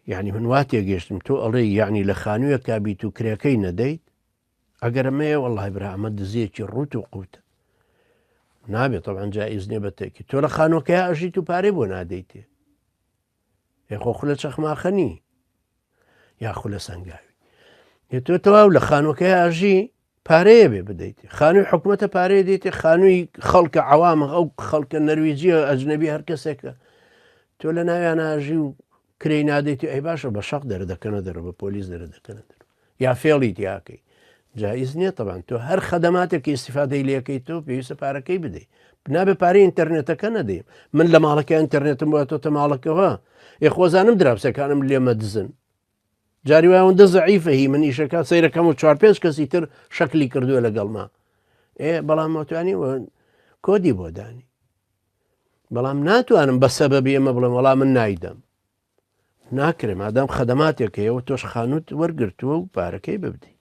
یعنی من وا تێگەشتم تۆ ئەڵێ یعنی لە خانوویەکا بیت و کرێکەی نەدەیت ئەگەر ئەمەیە وەڵی برا ئەمە دزیەکی ڕوت و قوتە نابێت طبعا جائز نییە بە تێکی تۆ لە خانووەکەی ئەژیت و پارەی بۆ نادەیتێ خۆ خولە چەخماخە نی یا خولە سەنگاوی تۆ تەواو لە خانووەکەی ئاژی پارەیە بێ بدەیت خانووی حکوومەتە پارەیە دێتێ خانووی خەڵکە عوامە ئەو خەڵکە نەرویجیە ئەجنەبی هەر کەسێکە تۆ لە ناویان ئاژی و کرێی نادەیت ئەی باشە بە شەق دەردەکەنە دەرە بە پۆلیس دەردەکەنە دەر یا فێڵی تیاکەی جائز نییە تەبان تۆ هەر خەدەماتێک ئیسیفادەی لەکەی تۆ پێویستە پارەکەی بدەیت نابێ پارەی ئینتەرنێتەکە نەدەیم من لە ماڵەکە ئینتەرنێتم بۆ تۆتە ماڵەکەەوە ئێ خۆزانم دراوسەکانم لێمە دزن جاری وای ئەوەندە زەعیفە هی من ئیشەکە سەیرەکەم و چوار پێنج کەسی تر شەکلی کردووە لەگەڵما ئێ بەڵام مەتوانی کۆدی بۆ دانی بەڵام ناتوانم بە سەبەبی ئەمە بڵێم وەڵام من نایدەم ناکرێ مادام خەدەماتێک هەیە و تۆش خانوت وەرگرتووە و پارەکەی ببدەی.